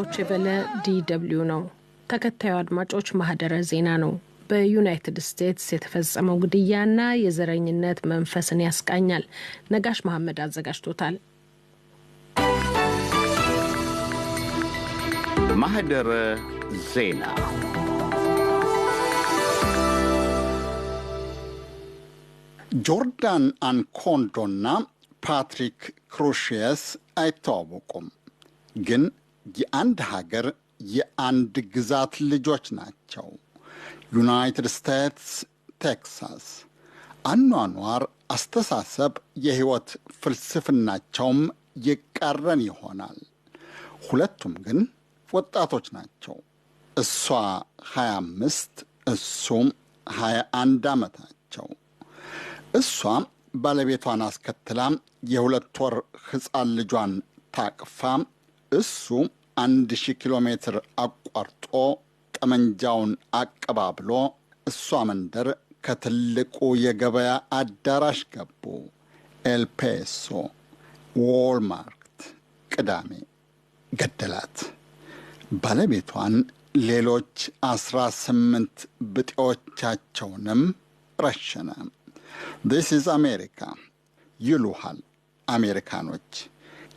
ዶቼ ቬለ DW ነው። ተከታዩ አድማጮች ማህደረ ዜና ነው። በዩናይትድ ስቴትስ የተፈጸመው ግድያና የዘረኝነት መንፈስን ያስቃኛል። ነጋሽ መሐመድ አዘጋጅቶታል። ማህደረ ዜና። ጆርዳን አንኮንዶና ፓትሪክ ክሩሽየስ አይተዋወቁም፣ ግን የአንድ ሀገር የአንድ ግዛት ልጆች ናቸው። ዩናይትድ ስቴትስ ቴክሳስ። አኗኗር፣ አስተሳሰብ፣ የሕይወት ፍልስፍናቸውም ይቃረን ይሆናል። ሁለቱም ግን ወጣቶች ናቸው። እሷ 25፣ እሱም 21 ዓመታቸው። እሷ ባለቤቷን አስከትላ የ2 ወር ሕፃን ልጇን ታቅፋ፣ እሱ 1000 ኪሎ ሜትር አቋርጦ ጠመንጃውን አቀባብሎ እሷ መንደር ከትልቁ የገበያ አዳራሽ ገቡ። ኤልፔሶ ዎልማርት ቅዳሜ ገደላት። ባለቤቷን፣ ሌሎች 18 ብጤዎቻቸውንም ረሸነ። "This is America" ይሉሃል አሜሪካኖች።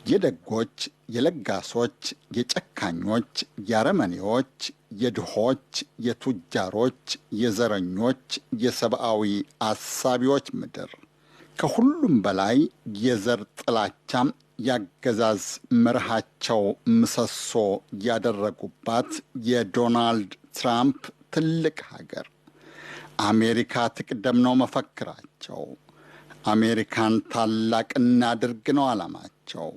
የደጎች፣ የለጋሶች፣ የጨካኞች፣ የአረመኔዎች፣ የድሆች፣ የቱጃሮች፣ የዘረኞች፣ የሰብአዊ አሳቢዎች ምድር። ከሁሉም በላይ የዘር ጥላቻ ያገዛዝ መርሃቸው ምሰሶ ያደረጉባት የዶናልድ ትራምፕ ትልቅ ሀገር። አሜሪካ ትቅደም ነው መፈክራቸው። አሜሪካን ታላቅ እናድርግ ነው ዓላማቸው።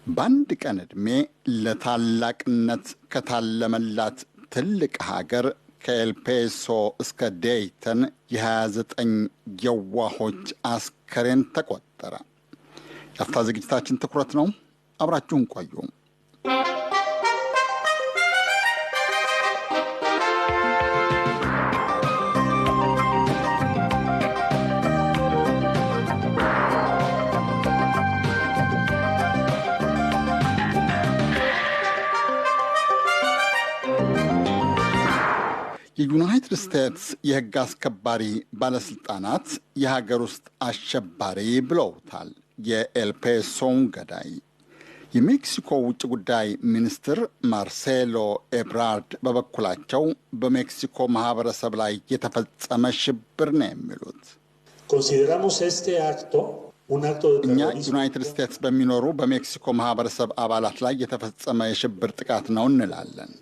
በአንድ ቀን ዕድሜ ለታላቅነት ከታለመላት ትልቅ ሀገር ከኤልፔሶ እስከ ዴይተን የ29 የዋሆች አስከሬን ተቆጠረ። የአፍታ ዝግጅታችን ትኩረት ነው። አብራችሁን ቆዩ። የዩናይትድ ስቴትስ የሕግ አስከባሪ ባለሥልጣናት የሀገር ውስጥ አሸባሪ ብለውታል የኤልፔሶውን ገዳይ። የሜክሲኮ ውጭ ጉዳይ ሚኒስትር ማርሴሎ ኤብራርድ በበኩላቸው በሜክሲኮ ማህበረሰብ ላይ የተፈጸመ ሽብር ነው የሚሉት። እኛ ዩናይትድ ስቴትስ በሚኖሩ በሜክሲኮ ማህበረሰብ አባላት ላይ የተፈጸመ የሽብር ጥቃት ነው እንላለን።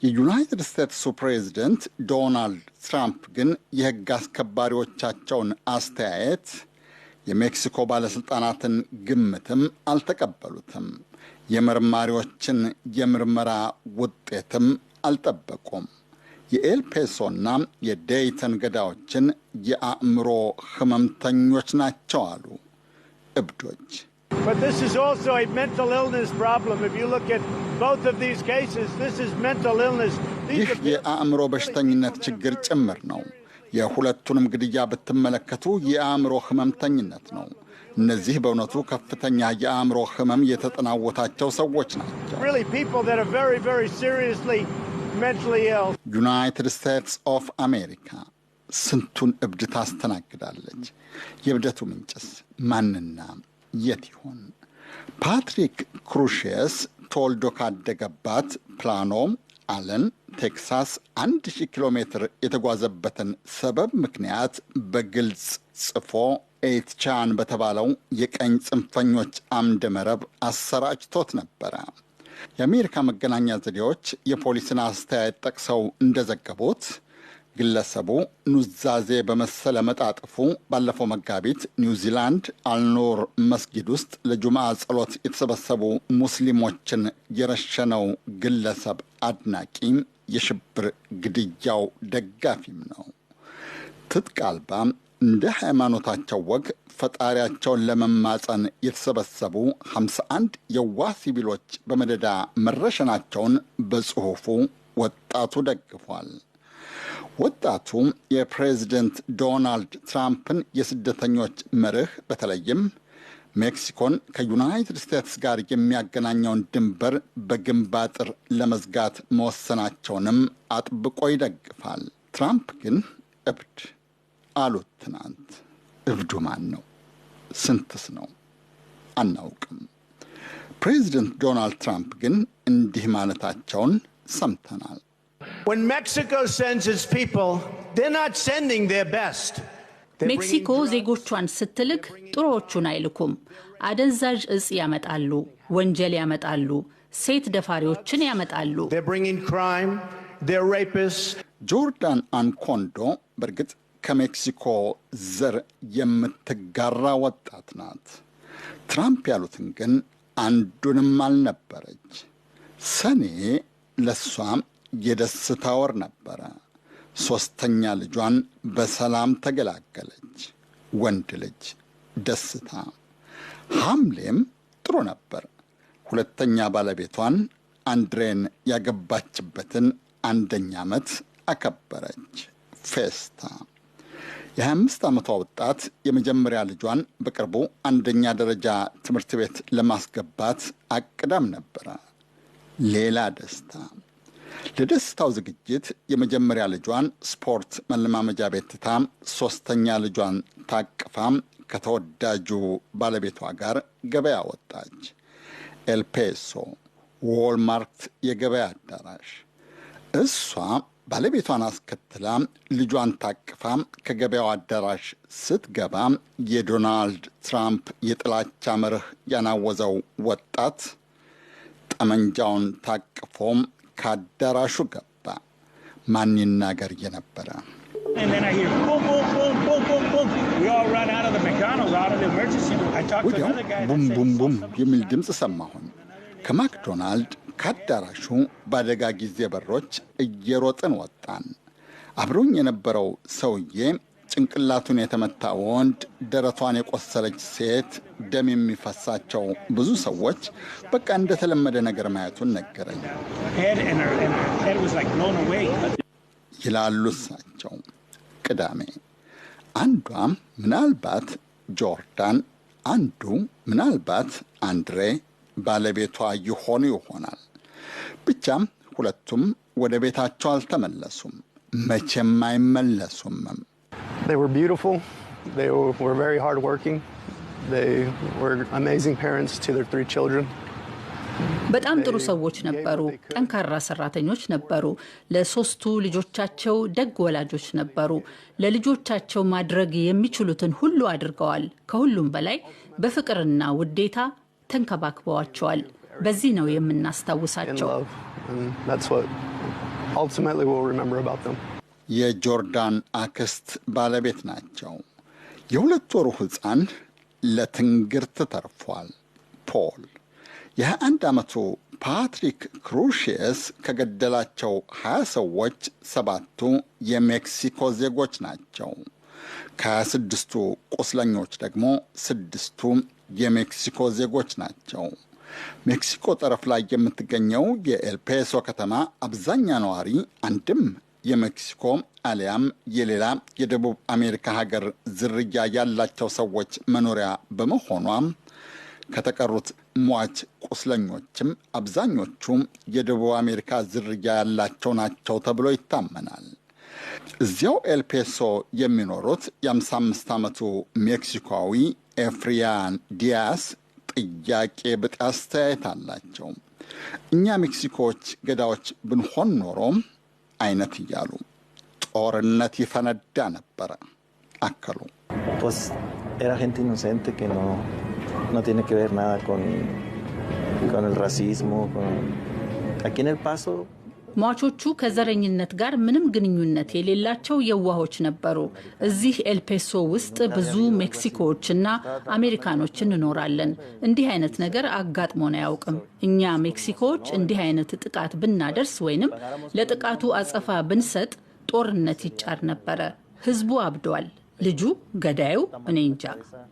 የዩናይትድ ስቴትሱ ፕሬዚደንት ዶናልድ ትራምፕ ግን የሕግ አስከባሪዎቻቸውን አስተያየት፣ የሜክሲኮ ባለሥልጣናትን ግምትም አልተቀበሉትም። የመርማሪዎችን የምርመራ ውጤትም አልጠበቁም። የኤልፔሶና የዴይተን ገዳዮችን የአእምሮ ህመምተኞች ናቸው አሉ። እብዶች። But this is also a mental illness problem. If you look at both of these cases, this is mental illness. ይህ የአእምሮ በሽተኝነት ችግር ጭምር ነው። የሁለቱንም ግድያ ብትመለከቱ የአእምሮ ህመምተኝነት ነው። እነዚህ በእውነቱ ከፍተኛ የአእምሮ ህመም የተጠናወታቸው ሰዎች ናቸው። Really people that are very, very seriously mentally ill. ዩናይትድ ስቴትስ ኦፍ አሜሪካ ስንቱን እብድ ታስተናግዳለች? የእብደቱ ምንጭስ ማንና የት ይሆን? ፓትሪክ ክሩሽየስ ተወልዶ ካደገባት ፕላኖ አለን ቴክሳስ 1000 ኪሎ ሜትር የተጓዘበትን ሰበብ ምክንያት በግልጽ ጽፎ 8chan በተባለው የቀኝ ጽንፈኞች አምደ መረብ አሰራጭቶት ነበረ። የአሜሪካ መገናኛ ዘዴዎች የፖሊስን አስተያየት ጠቅሰው እንደዘገቡት ግለሰቡ ኑዛዜ በመሰለ መጣጥፉ ባለፈው መጋቢት ኒውዚላንድ አልኑር መስጊድ ውስጥ ለጁምዓ ጸሎት የተሰበሰቡ ሙስሊሞችን የረሸነው ግለሰብ አድናቂ፣ የሽብር ግድያው ደጋፊም ነው። ትጥቅ አልባ፣ እንደ ሃይማኖታቸው ወግ ፈጣሪያቸውን ለመማፀን የተሰበሰቡ 51 የዋህ ሲቪሎች በመደዳ መረሸናቸውን በጽሑፉ ወጣቱ ደግፏል። ወጣቱ የፕሬዝደንት ዶናልድ ትራምፕን የስደተኞች መርህ፣ በተለይም ሜክሲኮን ከዩናይትድ ስቴትስ ጋር የሚያገናኘውን ድንበር በግንብ አጥር ለመዝጋት መወሰናቸውንም አጥብቆ ይደግፋል። ትራምፕ ግን እብድ አሉት ትናንት። እብዱ ማን ነው? ስንትስ ነው? አናውቅም። ፕሬዚደንት ዶናልድ ትራምፕ ግን እንዲህ ማለታቸውን ሰምተናል። When Mexico sends its people, they're not sending their best. ሜክሲኮ ዜጎቿን ስትልክ ጥሩዎቹን አይልኩም። አደንዛዥ እጽ ያመጣሉ፣ ወንጀል ያመጣሉ፣ ሴት ደፋሪዎችን ያመጣሉ። They're bringing crime, they're rapists. ጆርዳን አንኮንዶ በእርግጥ ከሜክሲኮ ዘር የምትጋራ ወጣት ናት። ትራምፕ ያሉትን ግን አንዱንም አልነበረች። ሰኔ ለሷ የደስታ ወር ነበረ። ሶስተኛ ልጇን በሰላም ተገላገለች። ወንድ ልጅ፣ ደስታ። ሐምሌም ጥሩ ነበር። ሁለተኛ ባለቤቷን አንድሬን ያገባችበትን አንደኛ ዓመት አከበረች። ፌስታ። የ25 ዓመቷ ወጣት የመጀመሪያ ልጇን በቅርቡ አንደኛ ደረጃ ትምህርት ቤት ለማስገባት አቅዳም ነበረ። ሌላ ደስታ። ለደስታው ዝግጅት የመጀመሪያ ልጇን ስፖርት መለማመጃ ቤት ትታ ሶስተኛ ልጇን ታቅፋ ከተወዳጁ ባለቤቷ ጋር ገበያ ወጣች። ኤልፔሶ ዎልማርት የገበያ አዳራሽ። እሷ ባለቤቷን አስከትላ ልጇን ታቅፋ ከገበያው አዳራሽ ስትገባ የዶናልድ ትራምፕ የጥላቻ መርህ ያናወዘው ወጣት ጠመንጃውን ታቅፎም ከአዳራሹ ገባ። ማን ይናገር የነበረ? And then I hear boom, boom, boom, boom, boom, boom. We all run out of the McDonald's, out of the emergency room. I talked to ወዲያው another guy that ቡም said ቡም he saw ቡም somebody የሚል shot. ድምፅ ሰማሁኝ። ከማክዶናልድ ከአዳራሹ በአደጋ ጊዜ በሮች እየሮጥን ወጣን። አብሮኝ የነበረው ሰውዬ ጭንቅላቱን የተመታ ወንድ፣ ደረቷን የቆሰለች ሴት፣ ደም የሚፈሳቸው ብዙ ሰዎች፣ በቃ እንደተለመደ ነገር ማየቱን ነገረኝ Head and her head was like blown away. ይላሉ እሳቸው። ቅዳሜ አንዷ ምናልባት ጆርዳን፣ አንዱ ምናልባት አንድሬ ባለቤቷ ይሆኑ ይሆናል። ብቻም ሁለቱም ወደ ቤታቸው አልተመለሱም፣ መቼም አይመለሱምም። They were beautiful. They were very hardworking. They were amazing parents to their three children. በጣም ጥሩ ሰዎች ነበሩ። ጠንካራ ሰራተኞች ነበሩ። ለሶስቱ ልጆቻቸው ደግ ወላጆች ነበሩ። ለልጆቻቸው ማድረግ የሚችሉትን ሁሉ አድርገዋል። ከሁሉም በላይ በፍቅርና ውዴታ ተንከባክበዋቸዋል። በዚህ ነው In የምናስታውሳቸው። love. And that's what ultimately we'll remember about them. የጆርዳን አክስት ባለቤት ናቸው። የ2 ወሩ ሕፃን ለትንግርት ተርፏል። ፖል። የ21 ዓመቱ ፓትሪክ ክሩሽየስ ከገደላቸው 20 ሰዎች ሰባቱ የሜክሲኮ ዜጎች ናቸው። ከ26ቱ ቁስለኞች ደግሞ ስድስቱ የሜክሲኮ ዜጎች ናቸው። ሜክሲኮ ጠረፍ ላይ የምትገኘው የኤልፔሶ ከተማ አብዛኛ ነዋሪ አንድም የሜክሲኮ አሊያም የሌላ የደቡብ አሜሪካ ሀገር ዝርያ ያላቸው ሰዎች መኖሪያ በመሆኗ ከተቀሩት ሟች ቁስለኞችም አብዛኞቹ የደቡብ አሜሪካ ዝርያ ያላቸው ናቸው ተብሎ ይታመናል። እዚያው ኤልፔሶ የሚኖሩት የ55 ዓመቱ ሜክሲኮዊ ኤፍሪያን ዲያስ ጥያቄ ብጤ አስተያየት አላቸው። እኛ ሜክሲኮዎች ገዳዮች ብንሆን ኖሮ አይነት እያሉ ጦርነት ይፈነዳ ነበረ አከሉ። Pues era gente inocente que no tiene que ver nada con el racismo. Aquí en El Paso ሟቾቹ ከዘረኝነት ጋር ምንም ግንኙነት የሌላቸው የዋሆች ነበሩ። እዚህ ኤልፔሶ ውስጥ ብዙ ሜክሲኮዎችና አሜሪካኖች እንኖራለን። እንዲህ አይነት ነገር አጋጥሞን አያውቅም። እኛ ሜክሲኮዎች እንዲህ አይነት ጥቃት ብናደርስ ወይንም ለጥቃቱ አጸፋ ብንሰጥ ጦርነት ይጫር ነበረ። ህዝቡ አብዷል። ልጁ ገዳዩ እኔ እንጃ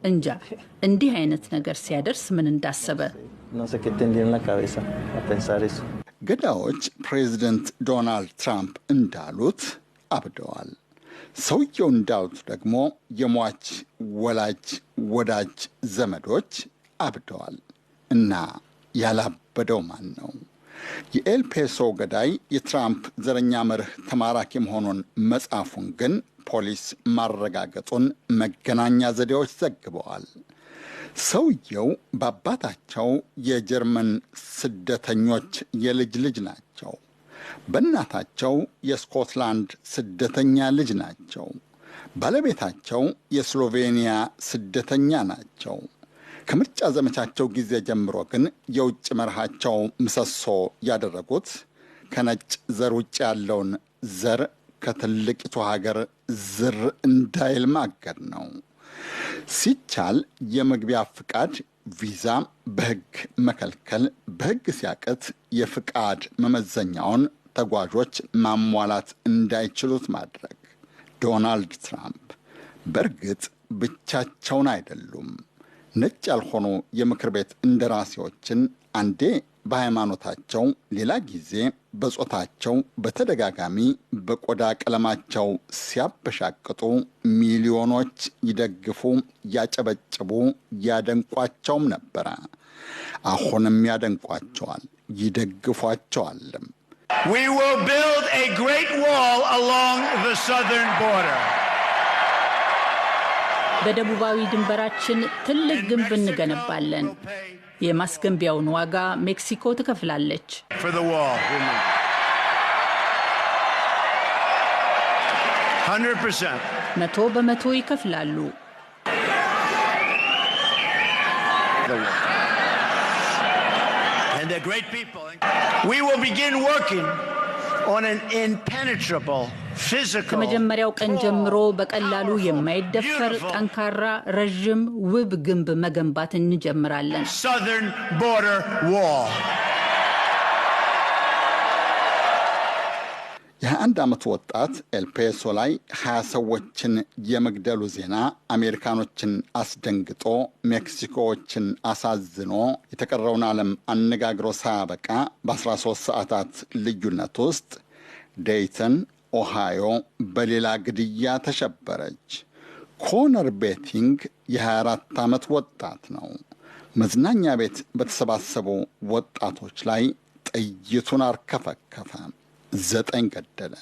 እንጃ እንዲህ አይነት ነገር ሲያደርስ ምን እንዳሰበ። no sé qué tendría en la cabeza a pensar eso. ገዳዮች ፕሬዚደንት ዶናልድ ትራምፕ እንዳሉት አብደዋል። ሰውየው እንዳሉት ደግሞ የሟች ወላጅ ወዳጅ ዘመዶች አብደዋል። እና ያላበደው ማን ነው? የኤልፔሶ ገዳይ የትራምፕ ዘረኛ መርህ ተማራኪ መሆኑን መጻፉን ግን ፖሊስ ማረጋገጡን መገናኛ ዘዴዎች ዘግበዋል። ሰውየው በአባታቸው የጀርመን ስደተኞች የልጅ ልጅ ናቸው። በእናታቸው የስኮትላንድ ስደተኛ ልጅ ናቸው። ባለቤታቸው የስሎቬኒያ ስደተኛ ናቸው። ከምርጫ ዘመቻቸው ጊዜ ጀምሮ ግን የውጭ መርሃቸው ምሰሶ ያደረጉት ከነጭ ዘር ውጭ ያለውን ዘር ከትልቂቱ ሀገር ዝር እንዳይል ማገድ ነው። ሲቻል የመግቢያ ፍቃድ ቪዛ በሕግ መከልከል፣ በሕግ ሲያቅት የፍቃድ መመዘኛውን ተጓዦች ማሟላት እንዳይችሉት ማድረግ። ዶናልድ ትራምፕ በእርግጥ ብቻቸውን አይደሉም። ነጭ ያልሆኑ የምክር ቤት እንደራሴዎችን አንዴ በሃይማኖታቸው፣ ሌላ ጊዜ በጾታቸው፣ በተደጋጋሚ በቆዳ ቀለማቸው ሲያበሻቅጡ ሚሊዮኖች ይደግፉ፣ ያጨበጭቡ፣ ያደንቋቸውም ነበረ። አሁንም ያደንቋቸዋል፣ ይደግፏቸዋልም። We will build a great wall along the southern border. በደቡባዊ ድንበራችን ትልቅ ግንብ እንገነባለን። የማስገንቢያውን ዋጋ ሜክሲኮ ትከፍላለች። For the wall. 100%. 100% ይከፍላሉ። The wall. And they're great people. We will begin working on an impenetrable physical ከመጀመሪያው ቀን ጀምሮ በቀላሉ የማይደፈር ጠንካራ፣ ረዥም፣ ውብ ግንብ መገንባት እንጀምራለን። southern border wall. የ21 ዓመቱ ወጣት ኤልፔሶ ላይ 20 ሰዎችን የመግደሉ ዜና አሜሪካኖችን አስደንግጦ፣ ሜክሲኮዎችን አሳዝኖ፣ የተቀረውን ዓለም አነጋግሮ ሳያበቃ በ13 ሰዓታት ልዩነት ውስጥ ዴይተን ኦሃዮ በሌላ ግድያ ተሸበረች። ኮነር ቤቲንግ የ24 ዓመት ወጣት ነው። መዝናኛ ቤት በተሰባሰቡ ወጣቶች ላይ ጥይቱን አርከፈከፈ። 9 ገደለ።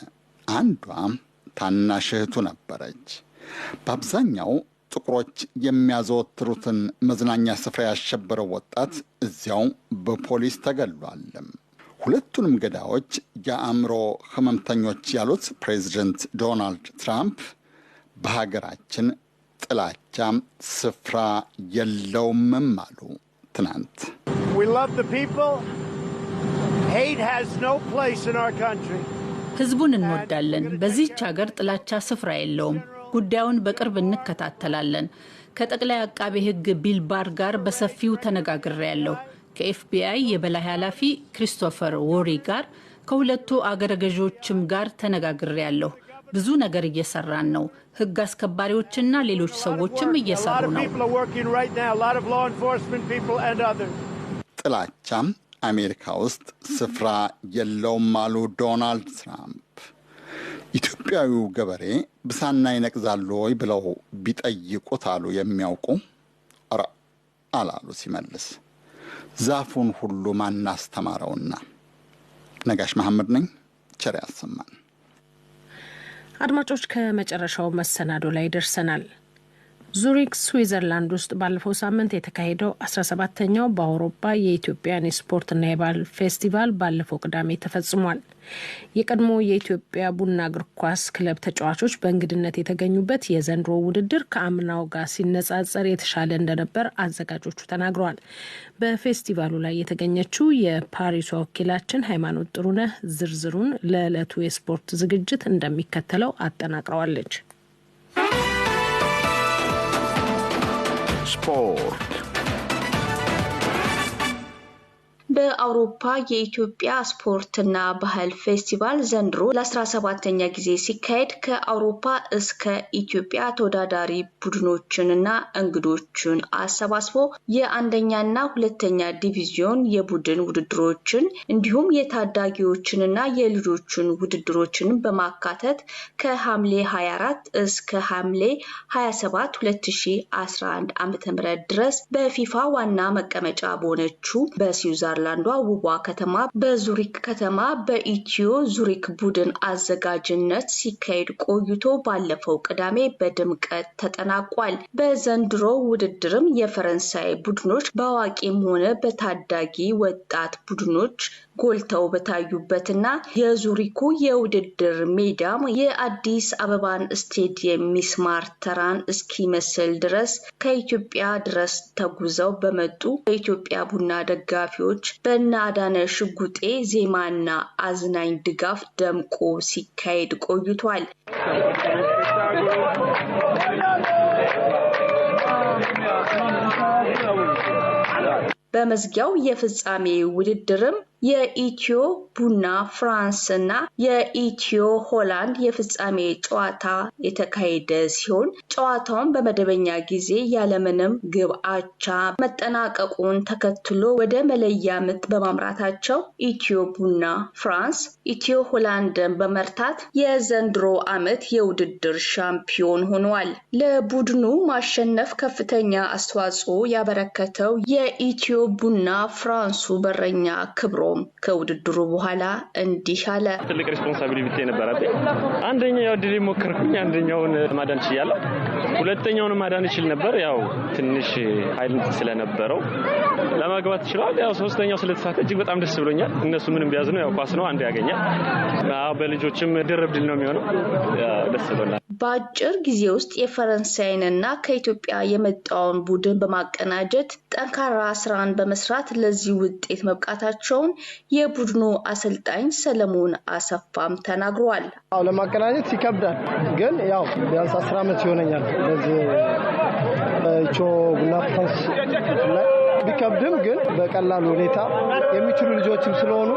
አንዷ ታናሽ እህቱ ነበረች። በአብዛኛው ጥቁሮች የሚያዘወትሩትን መዝናኛ ስፍራ ያሸበረው ወጣት እዚያው በፖሊስ ተገሏልም። ሁለቱንም ገዳዮች የአእምሮ ህመምተኞች ያሉት ፕሬዚደንት ዶናልድ ትራምፕ በሀገራችን ጥላቻ ስፍራ የለውምም አሉ ትናንት። We love the people. Hate has no place in our country. ህዝቡን እንወዳለን። በዚህች ሀገር ጥላቻ ስፍራ የለውም። ጉዳዩን በቅርብ እንከታተላለን። ከጠቅላይ አቃቤ ሕግ ቢል ባር ጋር በሰፊው ተነጋግሬያለሁ። ከኤፍቢአይ የበላይ ኃላፊ ክሪስቶፈር ዎሪ ጋር፣ ከሁለቱ አገረ ገዢዎችም ጋር ተነጋግሬያለሁ። ብዙ ነገር እየሰራን ነው። ህግ አስከባሪዎችና ሌሎች A lot ሰዎችም of work. A lot እየሰሩ of ነው። people are working right now. A lot of law enforcement people and others. ጥላቻም አሜሪካ ውስጥ ስፍራ የለውም አሉ ዶናልድ ትራምፕ። ኢትዮጵያዊው ገበሬ ብሳና ይነቅዛሉ ወይ ብለው ቢጠይቁት አሉ የሚያውቁ፣ ኧረ አላሉ ሲመልስ፣ ዛፉን ሁሉ ማን አስተማረውና። ነጋሽ መሐመድ ነኝ። ቸር ያሰማን። አድማጮች፣ ከመጨረሻው መሰናዶ ላይ ደርሰናል። ዙሪክ ስዊዘርላንድ ውስጥ ባለፈው ሳምንት የተካሄደው 17ተኛው በአውሮፓ የኢትዮጵያን የስፖርትና የባህል ፌስቲቫል ባለፈው ቅዳሜ ተፈጽሟል። የቀድሞ የኢትዮጵያ ቡና እግር ኳስ ክለብ ተጫዋቾች በእንግድነት የተገኙበት የዘንድሮ ውድድር ከአምናው ጋር ሲነጻጸር የተሻለ እንደነበር አዘጋጆቹ ተናግረዋል። በፌስቲቫሉ ላይ የተገኘችው የፓሪሷ ወኪላችን ሃይማኖት ጥሩነህ ዝርዝሩን ለዕለቱ የስፖርት ዝግጅት እንደሚከተለው አጠናቅረዋለች። ስፖርት። በአውሮፓ የኢትዮጵያ ስፖርትና ባህል ፌስቲቫል ዘንድሮ ለ17ኛ ጊዜ ሲካሄድ ከአውሮፓ እስከ ኢትዮጵያ ተወዳዳሪ ቡድኖችንና እንግዶችን አሰባስቦ የአንደኛና ሁለተኛ ዲቪዚዮን የቡድን ውድድሮችን እንዲሁም የታዳጊዎችንና የልጆችን ውድድሮችን በማካተት ከሐምሌ 24 እስከ ሐምሌ 27 2011 ዓ.ም ድረስ በፊፋ ዋና መቀመጫ በሆነችው በስዊዘርላንዷ ውቧ ከተማ በዙሪክ ከተማ በኢትዮ ዙሪክ ቡድን አዘጋጅነት ሲካሄድ ቆይቶ ባለፈው ቅዳሜ በድምቀት ተጠናቋል። በዘንድሮ ውድድርም የፈረንሳይ ቡድኖች በአዋቂም ሆነ በታዳጊ ወጣት ቡድኖች ጎልተው በታዩበትና የዙሪኩ የውድድር ሜዳም የአዲስ አበባን ስቴዲየም ሚስማር ተራን እስኪመስል ድረስ ከኢትዮጵያ ድረስ ተጉዘው በመጡ የኢትዮጵያ ቡና ደጋፊዎች በእነ አዳነ ሽጉጤ ዜማና አዝናኝ ድጋፍ ደምቆ ሲካሄድ ቆይቷል። በመዝጊያው የፍጻሜ ውድድርም የኢትዮ ቡና ፍራንስ እና የኢትዮ ሆላንድ የፍጻሜ ጨዋታ የተካሄደ ሲሆን ጨዋታውን በመደበኛ ጊዜ ያለምንም ግብ አቻ መጠናቀቁን ተከትሎ ወደ መለያ ምት በማምራታቸው ኢትዮ ቡና ፍራንስ ኢትዮ ሆላንድን በመርታት የዘንድሮ ዓመት የውድድር ሻምፒዮን ሆኗል። ለቡድኑ ማሸነፍ ከፍተኛ አስተዋጽኦ ያበረከተው የኢትዮ ቡና ፍራንሱ በረኛ ክብሮ ከውድድሩ በኋላ እንዲህ አለ። ትልቅ responsibility ነበረብኝ። አንደኛው ያው ድል ሞከርኩኝ፣ አንደኛውን ማዳን ችያለሁ። ሁለተኛውን ማዳን እችል ነበር፣ ያው ትንሽ ኃይል ስለነበረው ለማግባት ችሏል። ያው ሶስተኛው ስለተሳተ እጅግ በጣም ደስ ብሎኛል። እነሱ ምንም ቢያዝኑ ያው ኳስ ነው፣ አንድ ያገኛል። በልጆችም ድርብ ድል ነው የሚሆነው። ደስ ብሎናል። በአጭር ጊዜ ውስጥ የፈረንሳይንና ከኢትዮጵያ የመጣውን ቡድን በማቀናጀት ጠንካራ ስራን በመስራት ለዚህ ውጤት መብቃታቸውን የቡድኑ አሰልጣኝ ሰለሞን አሰፋም ተናግሯል። አዎ ለማቀናጀት ይከብዳል፣ ግን ያው ቢያንስ 10 ዓመት ይሆነኛል በዚህ ኢትዮ ቡና ፍራንስ ላይ ቢከብድም ግን በቀላሉ ሁኔታ የሚችሉ ልጆችም ስለሆኑ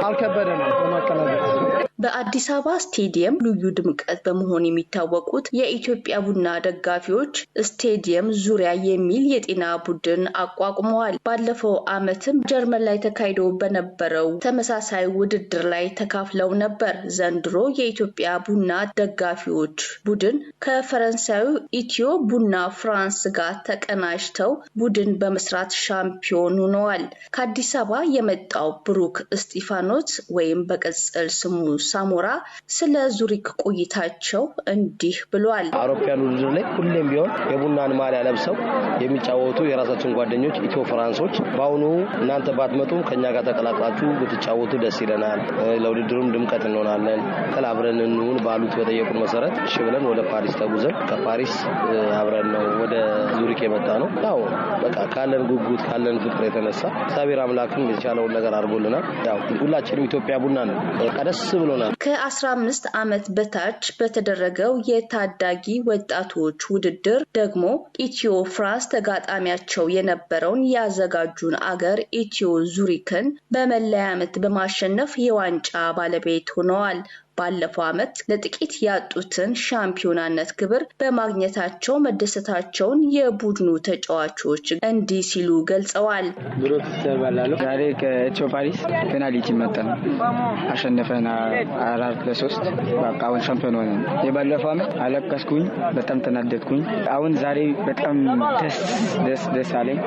አልከበደንም ለማቀናጀት። በአዲስ አበባ ስቴዲየም ልዩ ድምቀት በመሆን የሚታወቁት የኢትዮጵያ ቡና ደጋፊዎች ስቴዲየም ዙሪያ የሚል የጤና ቡድን አቋቁመዋል። ባለፈው ዓመትም ጀርመን ላይ ተካሂዶ በነበረው ተመሳሳይ ውድድር ላይ ተካፍለው ነበር። ዘንድሮ የኢትዮጵያ ቡና ደጋፊዎች ቡድን ከፈረንሳዩ ኢትዮ ቡና ፍራንስ ጋር ተቀናጅተው ቡድን በመስራት ሻምፒዮን ሆነዋል። ከአዲስ አበባ የመጣው ብሩክ እስጢፋኖስ ወይም በቅጽል ስሙ ሳሞራ ስለ ዙሪክ ቆይታቸው እንዲህ ብሏል። አውሮፓውያን ውድድር ላይ ሁሌም ቢሆን የቡናን ማሊያ ለብሰው የሚጫወቱ የራሳችን ጓደኞች ኢትዮ ፍራንሶች በአሁኑ እናንተ ባትመጡም ከኛ ጋር ተቀላቅላችሁ ብትጫወቱ ደስ ይለናል፣ ለውድድሩም ድምቀት እንሆናለን፣ አብረን እንሁን ባሉት በጠየቁን መሰረት እሺ ብለን ወደ ፓሪስ ተጉዘን ከፓሪስ አብረን ነው ወደ ዙሪክ የመጣ ነው። ያው በቃ ካለን ጉጉት ካለን ፍቅር የተነሳ እግዚአብሔር አምላክም የቻለውን ነገር አድርጎልናል። ያው ሁላችንም ኢትዮጵያ ቡና ነው፣ በቃ ደስ ብሎናል። ከ15 ዓመት በታች በተደረገው የታዳጊ ወጣቶች ውድድር ደግሞ ኢትዮ ፍራንስ ተጋጣሚያቸው የነበረውን ያዘጋጁን አገር ኢትዮ ዙሪክን በመለያ ምት በማሸነፍ የዋንጫ ባለቤት ሆነዋል። ባለፈው ዓመት ለጥቂት ያጡትን ሻምፒዮናነት ክብር በማግኘታቸው መደሰታቸውን የቡድኑ ተጫዋቾች እንዲህ ሲሉ ገልጸዋል። ብሩክ እባላለሁ። ዛሬ ከኢትዮ ፓሪስ ፔናልቲ መተን አሸንፈን 4-3 በቃ አሁን ሻምፒዮን ሆነን። የባለፈው ዓመት አለቀስኩኝ፣ በጣም ተናደድኩኝ። አሁን ዛሬ በጣም ደስ ደስ ደስ አለኝ።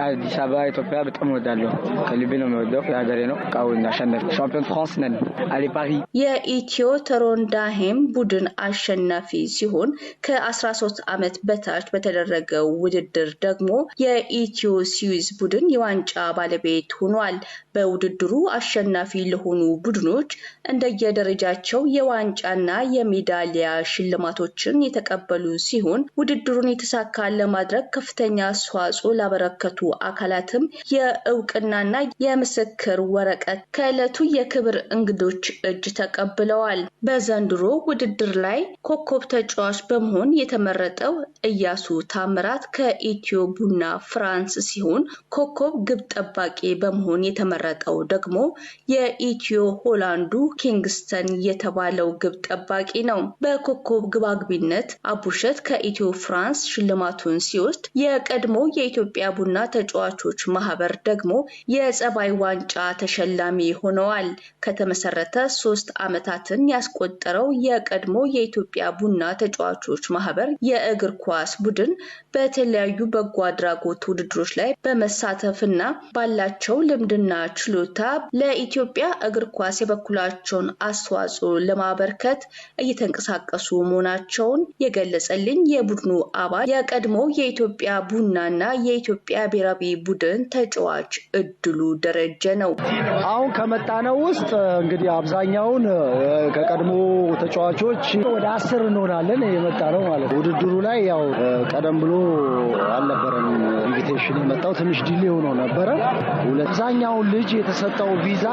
አዲስ አበባ ኢትዮጵያ በጣም እወዳለሁ፣ ከልቤ ነው የምወደው፣ የሀገሬ ነው። አሁን አሸነፍ ሻምፒዮን ፍራንስ ነን። አሌ ፓሪ። የኢትዮ ቶሮንዳሄም ቡድን አሸናፊ ሲሆን ከ13 ዓመት በታች በተደረገው ውድድር ደግሞ የኢትዮ ስዊዝ ቡድን የዋንጫ ባለቤት ሆኗል። በውድድሩ አሸናፊ ለሆኑ ቡድኖች እንደየደረጃቸው የዋንጫና የሜዳሊያ ሽልማቶችን የተቀበሉ ሲሆን ውድድሩን የተሳካ ለማድረግ ከፍተኛ አስተዋጽኦ ላበረከቱ አካላትም የእውቅናና የምስክር ወረቀት ከዕለቱ የክብር እንግዶች እጅ ተቀብለዋል። ብለዋል። በዘንድሮ ውድድር ላይ ኮከብ ተጫዋች በመሆን የተመረጠው እያሱ ታምራት ከኢትዮ ቡና ፍራንስ ሲሆን ኮከብ ግብ ጠባቂ በመሆን የተመረጠው ደግሞ የኢትዮ ሆላንዱ ኪንግስተን የተባለው ግብ ጠባቂ ነው። በኮከብ ግብ አግቢነት አቡሸት ከኢትዮ ፍራንስ ሽልማቱን ሲወስድ የቀድሞ የኢትዮጵያ ቡና ተጫዋቾች ማህበር ደግሞ የጸባይ ዋንጫ ተሸላሚ ሆነዋል። ከተመሰረተ 3 ዓመታትን ያስቆጠረው የቀድሞ የኢትዮጵያ ቡና ተጫዋቾች ማህበር የእግር ኳስ ቡድን በተለያዩ በጎ አድራጎት ውድድሮች ላይ በመሳተፍና ባላቸው ልምድና ችሎታ ለኢትዮጵያ እግር ኳስ የበኩላቸውን አስተዋጽኦ ለማበርከት እየተንቀሳቀሱ መሆናቸውን የገለጸልኝ የቡድኑ አባል የቀድሞ የኢትዮጵያ ቡናና የኢትዮጵያ ብሔራዊ ቡድን ተጫዋች እድሉ ደረጀ ነው። አሁን ከመጣነው ውስጥ እንግዲህ አብዛኛውን ከቀድሞ ተጫዋቾች ወደ 10 እንሆናለን የመጣነው ማለት ነው። ውድድሩ ላይ ያው ቀደም ብሎ አልነበረም invitation የመጣው፣ ትንሽ delay ሆኖ ነበረ። አብዛኛውን ልጅ የተሰጠው ቪዛ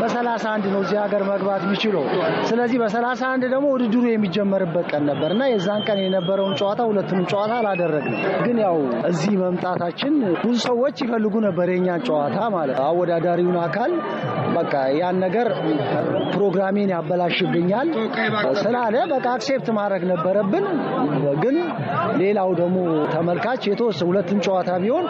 በ31 ነው እዚህ ሀገር መግባት የሚችለው። ስለዚህ በ31 ደግሞ ውድድሩ የሚጀመርበት ቀን ነበርና የዛን ቀን የነበረውን ጨዋታ ሁለቱንም ጨዋታ አላደረግንም። ግን ያው እዚህ መምጣታችን ብዙ ሰዎች ይፈልጉ ነበር የኛን ጨዋታ ማለት አወዳዳሪውን አካል በቃ ያን ነገር ፕሮግራሜን ያበላሽብኛል ስላለ በቃ accept ማድረግ ነበረብን። ግን ሌላው ደግሞ ተመልካች የተወሰነ ሁለቱን ጨዋታ ቢሆን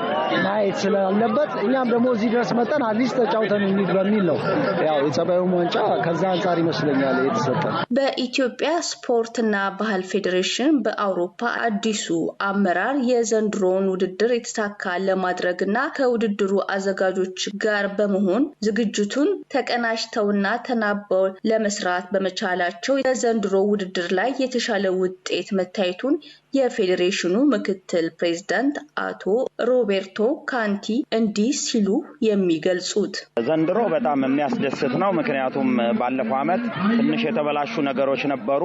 ማየት ስላለበት እኛም ደግሞ እዚህ ድረስ መጠን at least ተጫውተን እንሂድ በሚል ነው ያው የጸባዩን ዋንጫ ከዛ አንጻር ይመስለኛል የተሰጠ። በኢትዮጵያ ስፖርትና ባህል ፌዴሬሽን በአውሮፓ አዲሱ አመራር የዘንድሮውን ውድድር የተሳካ ለማድረግና ከውድድሩ አዘጋጆች ጋር በመሆን ዝግጅቱን ተቀናጅተውና ተናበው ለመስራት በመቻላቸው የዘንድሮ ውድድር ላይ የተሻለ ውጤት መታየቱን የፌዴሬሽኑ ምክትል ፕሬዝዳንት አቶ ሮቤርቶ ካንቲ እንዲህ ሲሉ የሚገልጹት ዘንድሮ በጣም የሚያስደስት ነው። ምክንያቱም ባለፈው ዓመት ትንሽ የተበላሹ ነገሮች ነበሩ፣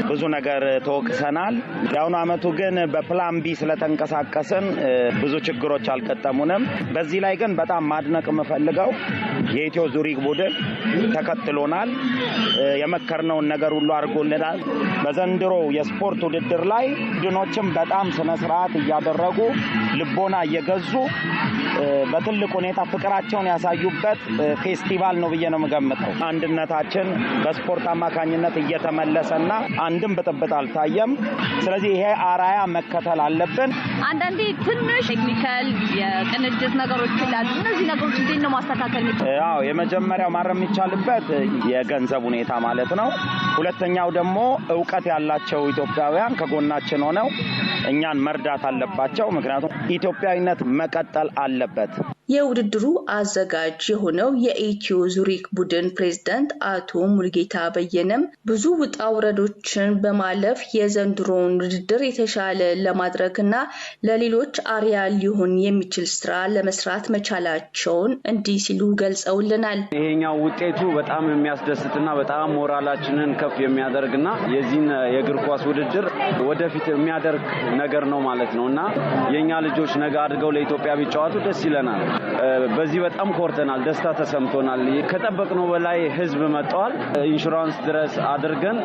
ብዙ ነገር ተወቅሰናል። የአሁኑ ዓመቱ ግን በ plan B ስለተንቀሳቀስን ብዙ ችግሮች አልገጠሙንም። በዚህ ላይ ግን በጣም ማድነቅ የምፈልገው የኢትዮ ዙሪክ ቡድን ተከትሎናል። የመከርነውን ነገር ሁሉ አድርጎልናል። በዘንድሮ የስፖርት ውድድር ላይ ቡድኖችም በጣም ስነ ስርዓት እያደረጉ ልቦና እየገዙ በትልቅ ሁኔታ ፍቅራቸውን ያሳዩበት ፌስቲቫል ነው ብዬ ነው የምገምተው። አንድነታችን በስፖርት አማካኝነት እየተመለሰና አንድም ብጥብጥ አልታየም። ስለዚህ ይሄ አራያ መከተል አለብን። አንዳንዴ ትንሽ technical የቅንጅት ነገሮች ይላሉ። እነዚህ ነገሮች እንዴት ነው ማስተካከል የሚቻለው? አዎ የመጀመሪያው ማረም የሚቻልበት የገንዘብ ሁኔታ ማለት ነው። ሁለተኛው ደግሞ እውቀት ያላቸው ኢትዮጵያውያን ከጎናችን ሆነው እኛን መርዳት አለባቸው። ምክንያቱም ኢትዮጵያዊነት መቀጠል አለበት። የውድድሩ አዘጋጅ የሆነው የኢትዮ ዙሪክ ቡድን ፕሬዝዳንት አቶ ሙልጌታ በየነም ብዙ ውጣ ውረዶችን በማለፍ የዘንድሮውን ውድድር የተሻለ ለማድረግና ለሌሎች አርአያ ሊሆን የሚችል ስራ ለመስራት መቻላቸውን እንዲህ ሲሉ ገልጸውልናል። ይሄኛው ውጤቱ በጣም የሚያስደስትና በጣም ሞራላችንን ከፍ የሚያደርግና የዚህን የእግር ኳስ ውድድር ወደፊት የሚያደርግ ነገር ነው ማለት ነው እና የኛ ልጆች ነገ አድገው ለኢትዮጵያ ቢጫወቱ ደስ ይለናል። በዚህ በጣም ኮርተናል፣ ደስታ ተሰምቶናል። ከጠበቅነው በላይ ህዝብ መጥቷል። ኢንሹራንስ ድረስ አድርገን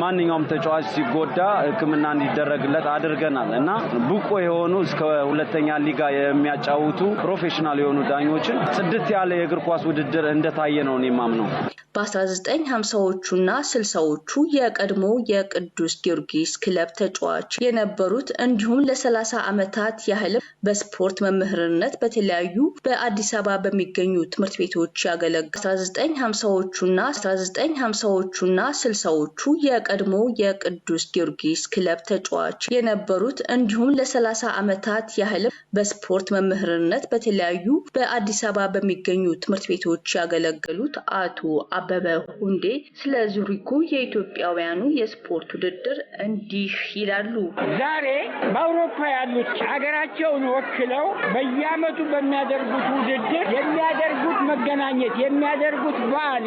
ማንኛውም ተጫዋች ሲጎዳ ሕክምና እንዲደረግለት አድርገናል እና ብቁ የሆኑ እስከ ሁለተኛ ሊጋ የሚያጫውቱ professional የሆኑ ዳኞችን ጽድት ያለ የእግር ኳስ ውድድር እንደታየ ነው እኔ የማምነው። በ1950ዎቹና 60ዎቹ የቀድሞ የቅዱስ ጊዮርጊስ ክለብ ተጫዋች የነበሩት እንዲሁም ለ30 ዓመታት ያህል በስፖርት መምህርነት በተለያዩ በአዲስ አበባ በሚገኙ ትምህርት ቤቶች ያገለገሉ 1950ዎቹና 1950ዎቹና 60ዎቹ የቀድሞ የቅዱስ ጊዮርጊስ ክለብ ተጫዋች የነበሩት እንዲሁም ለ30 ዓመታት ያህል በስፖርት መምህርነት በተለያዩ በአዲስ አበባ በሚገኙ ትምህርት ቤቶች ያገለገሉት አቶ አበበ ሁንዴ ስለ ዙሪኩ የኢትዮጵያውያኑ የስፖርት ውድድር እንዲህ ይላሉ። ዛሬ በአውሮፓ ያሉት ሀገራቸውን ወክለው በየዓመቱ በሚያደርጉት ውድድር የሚያደርጉት መገናኘት፣ የሚያደርጉት በዓል፣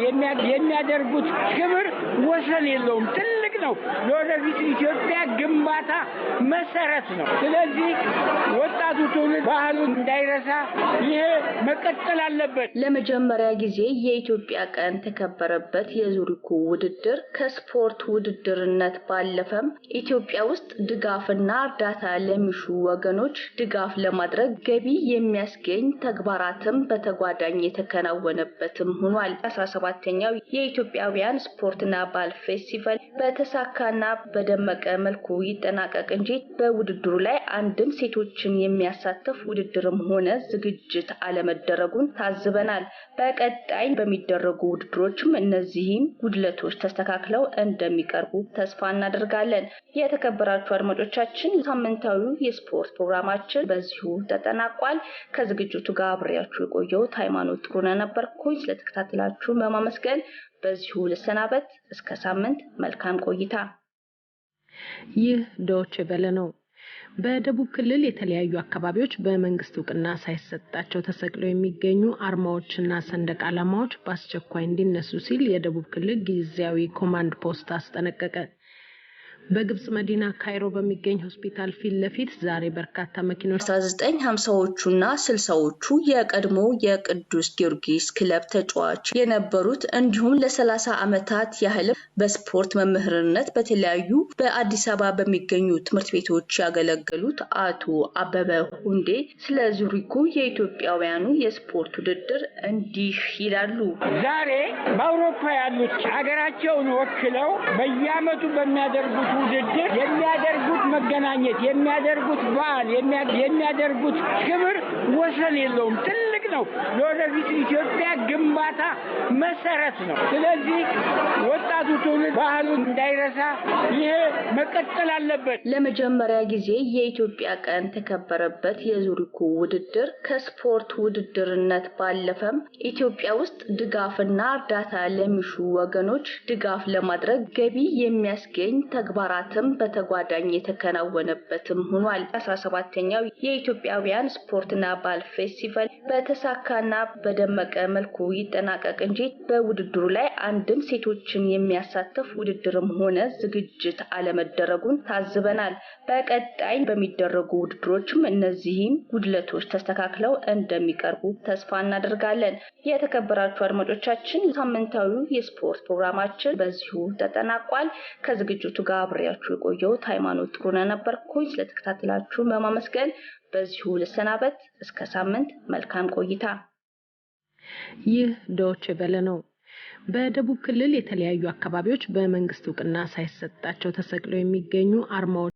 የሚያደርጉት ክብር ወሰን የለውም። ትልቅ ነው። ለወደፊት ኢትዮጵያ ግንባታ መሰረት ነው። ስለዚህ ወጣቱ ትውልድ ባህሉን እንዳይረሳ ይሄ መቀጠል አለበት። ለመጀመሪያ ጊዜ የኢትዮጵያ ቀን ተከበረበት የዙሪኩ ውድድር ከስፖርት ውድድርነት ባለፈም ኢትዮጵያ ውስጥ ድጋፍና እርዳታ ለሚሹ ወገኖች ድጋፍ ለማድረግ ገቢ የሚያስገኝ ተግባራትም በተጓዳኝ የተከናወነበትም ሆኗል። 17ኛው የኢትዮጵያውያን ስፖርትና ባህል ፌስቲቫል በተሳካና በደመቀ መልኩ ይጠናቀቅ እንጂ በውድድሩ ላይ አንድም ሴቶችን የሚያሳትፍ ውድድርም ሆነ ዝግጅት አለመደረጉን ታዝበናል። በቀጣይ በሚደረጉ ውድድሮችም እነዚህም ጉድለቶች ተስተካክለው እንደሚቀርቡ ተስፋ እናደርጋለን። የተከበራችሁ አድማጮቻችን፣ ሳምንታዊው የስፖርት ፕሮግራማችን በዚሁ ተጠናቋል። ከዝግጅቱ ጋር አብሬያችሁ የቆየሁት ሃይማኖት ጥሩነህ ነበርኩኝ። ስለተከታተላችሁ በማመስገን በዚሁ ልሰናበት። እስከ ሳምንት መልካም ቆይታ። ይህ ዶይቼ ቬለ ነው። በደቡብ ክልል የተለያዩ አካባቢዎች በመንግስት እውቅና ሳይሰጣቸው ተሰቅለው የሚገኙ አርማዎችና ሰንደቅ ዓላማዎች በአስቸኳይ እንዲነሱ ሲል የደቡብ ክልል ጊዜያዊ ኮማንድ ፖስት አስጠነቀቀ። በግብጽ መዲና ካይሮ በሚገኝ ሆስፒታል ፊት ለፊት ዛሬ በርካታ መኪኖች 1950ዎቹና 60ዎቹ የቀድሞ የቅዱስ ጊዮርጊስ ክለብ ተጫዋች የነበሩት እንዲሁም ለ30 ዓመታት ያህል በስፖርት መምህርነት በተለያዩ በአዲስ አበባ በሚገኙ ትምህርት ቤቶች ያገለገሉት አቶ አበበ ሁንዴ ስለ ዙሪኩ የኢትዮጵያውያኑ የስፖርት ውድድር እንዲህ ይላሉ። ዛሬ በአውሮፓ ያሉት ሀገራቸውን ወክለው በየዓመቱ በሚያደርጉት ውድድር የሚያደርጉት መገናኘት፣ የሚያደርጉት በዓል፣ የሚያደርጉት ክብር ወሰን የለውም። ትልቅ ነው። ለወደፊት ኢትዮጵያ ግንባታ መሰረት ነው። ስለዚህ ወጣቱ ትውልድ ባህሉን እንዳይረሳ ይሄ መቀጠል አለበት። ለመጀመሪያ ጊዜ የኢትዮጵያ ቀን ተከበረበት የዙሪኩ ውድድር ከስፖርት ውድድርነት ባለፈም ኢትዮጵያ ውስጥ ድጋፍና እርዳታ ለሚሹ ወገኖች ድጋፍ ለማድረግ ገቢ የሚያስገኝ ተግባራትም በተጓዳኝ የተከናወነበትም ሆኗል። 17ኛው የኢትዮጵያውያን ስፖርትና ባህል ፌስቲቫል በተሳካና በደመቀ መልኩ ይጠናቀቅ እንጂ በውድድሩ ላይ አንድም ሴቶችን የሚያሳትፍ ውድድርም ሆነ ዝግጅት አለመደረጉን ታዝበናል። በቀጣይ በሚደረጉ ውድድሮችም እነዚህም ጉድለቶች ተስተካክለው እንደሚቀርቡ ተስፋ እናደርጋለን። የተከበራችሁ አድማጮቻችን፣ ሳምንታዊው የስፖርት ፕሮግራማችን በዚሁ ተጠናቋል። ከዝግጅቱ ጋር አብሬያችሁ የቆየሁት ሃይማኖት ጥሩነህ ነበርኩኝ። ስለተከታተላችሁ በማመስገን በዚሁ ልሰናበት። እስከ ሳምንት መልካም ቆይታ። ይህ ዶይቼ ቬለ ነው። በደቡብ ክልል የተለያዩ አካባቢዎች በመንግስት እውቅና ሳይሰጣቸው ተሰቅለው የሚገኙ አርማዎች